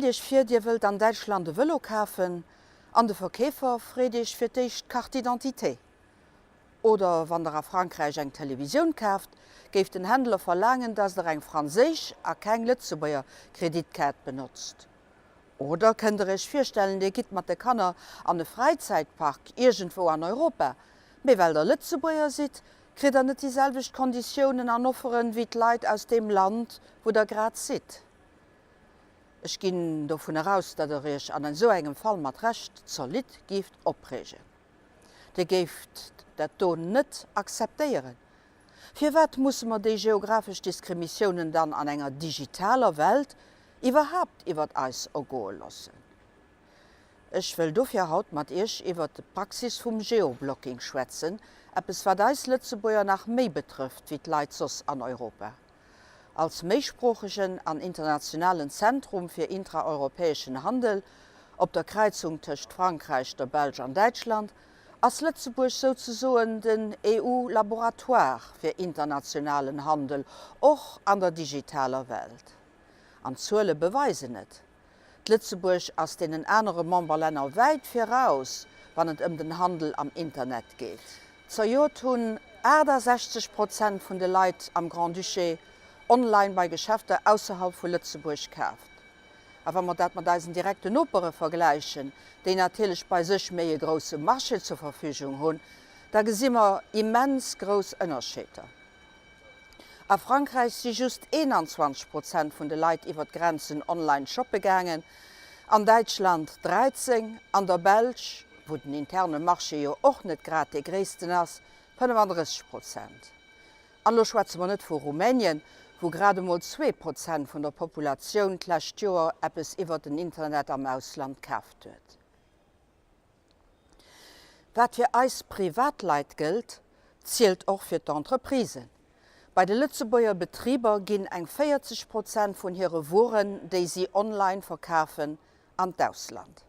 Stellt Iech vir, Dir wëllt an Däitschland e Vëlo kafen an de Verkeefer freet Iech fir d'éischt d'Carte d'identité. Oder wann Der a Frankräich eng Televisioun kaaft, géif den Händler verlaangen, dass Der eng franséisch a keng Lëtzebuerger Kreditkaart benotzt. Oder kënnt Der Iech virstellen, Dir gitt mat de Kanner an e Fräizäitpark iergendwou an Europa, mee well Der Lëtzebuerger sidd, kritt Der net déi selwecht Konditiounen an Offeren wéi d'Leit aus deem Land, wou Der grad sidd? Ech ginn dovun eraus, datt Der Iech an esou engem Fall mat Recht zolidd gift opreegen. Dir géift dat do net akzeptéieren. Firwat musse mer déi geographesch Diskrimissiounen dann an enger digitaler Welt iwwerhaapt iwwert eis ergoe loossen? Ech wëll dofir haut mat Iech iwwert d'Praxis vum Geoblocking schwätzen, eppes wat eis Lëtzebuerger nach méi betrëfft wéi d'Leit soss an Europa. Als méisproochegen an internationalen Zentrum fir intraeuropäeschen Handel, op der Kräizung tëscht Frankräich, der Belsch an Däitschland, ass Lëtzebuerg souzesoen den EU-Laboratoire fir internationalen Handel, och an der digitaler Welt. An d'Zuele beweisen et. D'Lëtzebuerg ass deenen anere Memberlänner wäit viraus, wann et ëm den Handel am Internet geet. Zejoert hunn 68 Prozent vun de Leit am Grand-Duché online bei Geschäfter ausserhalb vu Lëtzebuerg kaaft. A wa mer dat mat eisen direkten Nopere vergläichen, déi natierlech bei sech méi e grousse Marché zur Verfügung hunn, da gesi mer immens grouss Ënnerscheeder. A Frankräich si just 21 Prozent vun de Leit iwwer d'Grenzen online shoppe gaangen, an Däitschland 13, an der Belsch, wou den interne Marché jo och net grad dee gréissten ass, 35 Prozent. An elo schwätze mer net vu Rumänien, wou grad emol 2 Prozent vun der Populatioun d'lescht Joer eppes iwwer den Internet am Ausland kaaft huet. Wat fir eis Privatleit gëllt, zielt och fir d'Entreprisen. Bei de Lëtzebuerger Betriber ginn eng 40 Prozent vun hire Wueren, déi si online verkafen, an d'Ausland.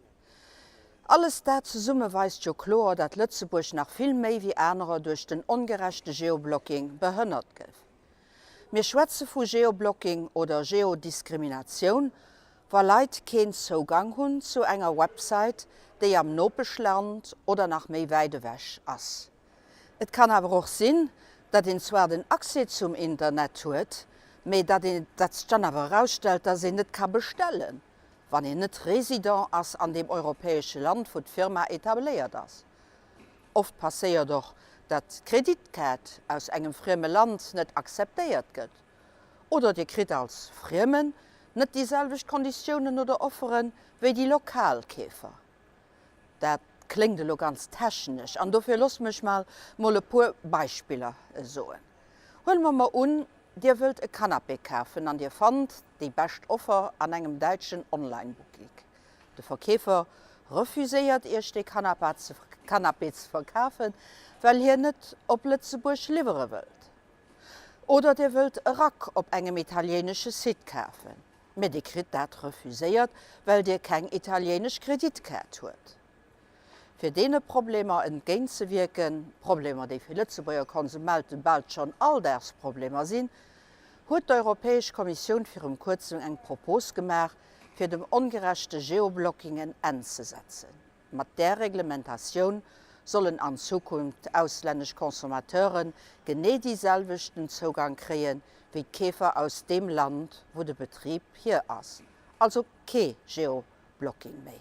Alles dat zesumme weist jo kloer, datt Lëtzebuerg nach vill méi wéi anerer duerch den ongerechte Geoblocking behënnert gëff. Mir schwätze vu Geoblocking oder Geodiskriminatioun, wa Leit keen Zougang hunn zu enger Website, déi am Nopeschland oder nach méi wäit ewech ass. Et kann awer och sinn, datt een zwar den Accès zum Internet huet, mee datt datt sech dann awer erausstellt, datt een net ka bestellen, wann een net Resident ass an deem europäesche Land, wou d'Firma etabléiert ass. Oft passéiert och, datt d'Kreditkaart aus engem frieme Land net akzeptéiert gëtt. Oder Dir kritt als Friemen net déi selwecht Konditiounen oder Offere wéi déi lokal Keefer. Dat kléngt elo ganz technesch an dofir loosst mech mal mol e puer Beispiller soen. Huele mer mer un, Dir wëllt e Canapé kafen an Dir fannt déi bescht Offer an engem däitschen Online-Boutique. De Verkeefer refuséiert Iech dee Canapé ze verkafen, well hien net op Lëtzebuerg liwwere wëllt. Oder Dir wëllt e Rack op engem italiéinesche Site kafen, mee Dir kritt dat refuséiert, well Dir keng italiéinesch Kreditkaart huet. Fir deene Problemer entgéintzewierken, Problemer, déi fir Lëtzebuerger Konsumente bal schonn Alldagsproblemer sinn, huet d'Europäesch Kommissioun virum Kuerzem eng Propos gemaach, fir dem ongerechte Geoblocking en Enn ze setzen. Mat där Reglementatioun sollen an Zukunft auslännesch Consommateure genee déi selwechten Zougang kréie wéi d'Keefer aus deem Land, wou de Betrib hier ass. Also kee Geoblocking méi.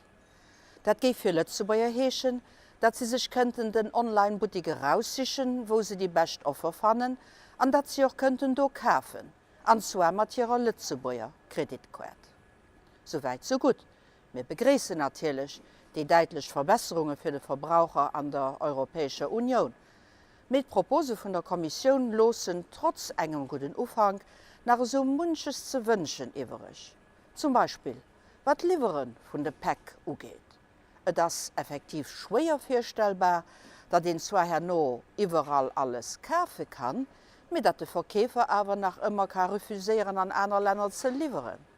Dat géif fir Lëtzebuerger heeschen, datt si sech kënnten den Online-Buttik eraussichen, wou se déi bescht Offer fannen, an datt si och kënnten do kafen, an zwar mat hirer Lëtzebuerger Kreditkaart. Souwäit sou gutt. Mir begréissen natierlech déi däitlech Verbesserunge fir de Verbraucher an der Europäescher Unioun. Mee d'Propose vun der Kommissioun loossen, trotz engem gudden Ufank, nach esou munches ze wënschen iwwereg. Zum Beispill wat d'Liwwere vun de Päck ugeet. Et ass effektiv schwéier virstellbar, datt een zwar herno iwwerall alles kafe kann, mee datt de Verkeefer awer nach ëmmer ka refuséieren an aner Länner ze liwweren.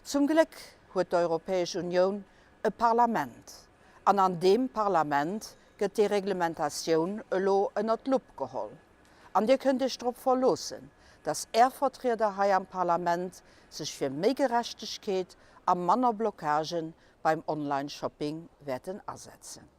Zum Gléck huet d'Europäesch Unioun e Parlament, an an deem Parlament gëtt déi Reglementatioun elo ënnert d'Lupp geholl. An Dir kënnt Iech drop verloossen, dass Är Vertrieder hei am Parlament sech fir méi Gerechtegkeet a manner Blockagen beim Online-Shopping wäerten asetzen.